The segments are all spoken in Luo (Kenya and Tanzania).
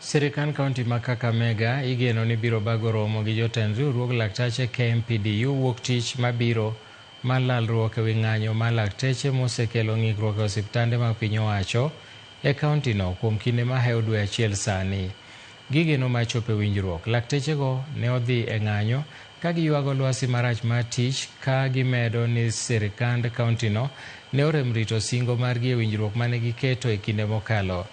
Sirikand kaunti ma Kakamega igeno ni biro bago romo gi jotend riwruog laktache KMPDU wuok tich mabiro mar lalruok ewi ng'anyo mar lakteche mosekelo ng'ikruok e osiptande mag piny owacho e kaunti no kuom kinde mahewo dwe achiel sani. Gigeno mar chopo e winjruok. Laktechego ne odhi e ng'anyo ka giywago lwasi marach mar tich ka gimedo ni sirikand kaunti no ne orem rito singo margi e winjruok mane giketo e kinde mokalo.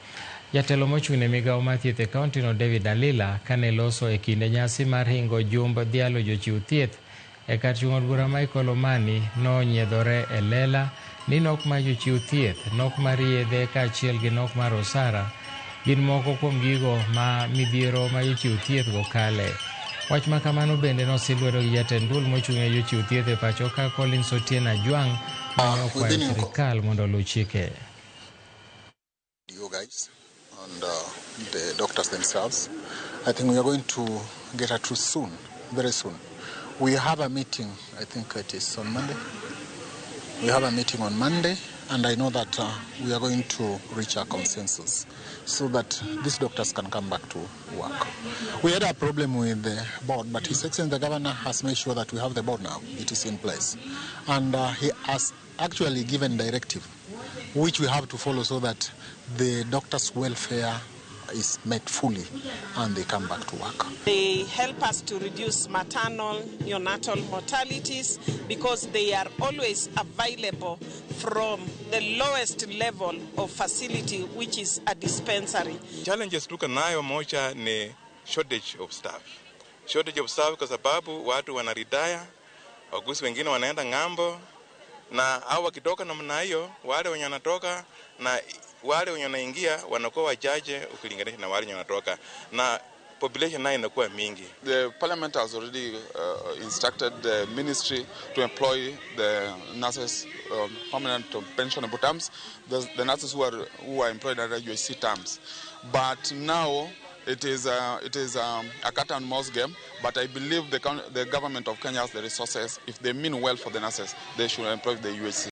Jatelo mochung' ne migawo mar thieth e kaunti no David Alila kane loso e kinde nyasi mar hingo jumb dhialo jochiw thieth e kar chung' od bura Michael Omani nonyiedhore e lela ni nok mar jochiw thieth, nok mar yedhe kaachiel gi nok mar osara gin moko kuom gigo ma midhiero ma jochiw thieth go kale. Wach ma kamano bende nosil lwedo gi jatend duol mochung' ne jochiw thieth e pacho ka Collins Otieno Ajwang' mane okwayo sirikal mondo oluw chike. You guys and the doctors themselves. I think we are going to get a truth soon, very soon. We have a meeting, I think it is on Monday. We have a meeting on Monday, and I know that we are going to reach a consensus so that these doctors can come back to work. We had a problem with the board, but His Excellency the Governor has made sure that we have the board now. It is in place. And he has actually given directive, which we have to follow so that the doctors' welfare is met fully and they come back to work. They help us to reduce maternal, neonatal mortalities because they are always available from the lowest level of facility, which is a dispensary. Challenges tuko nayo moja ni shortage of staff. Shortage of staff kwa sababu watu wana retire, wauguzi wengine wanaenda ng'ambo, na hao wakitoka namna hiyo, wale wenye wanatoka na wale wenye wanaingia wanakuwa wachache ukilinganisha na wale wenye wanatoka, na population nayo inakuwa mingi. The parliament has already instructed the ministry to employ the nurses on permanent or pensionable terms, the nurses who are employed under UHC terms. But now it is a cat and mouse game, but I believe the government of Kenya has the resources. If they mean well for the nurses, they should employ the UHC.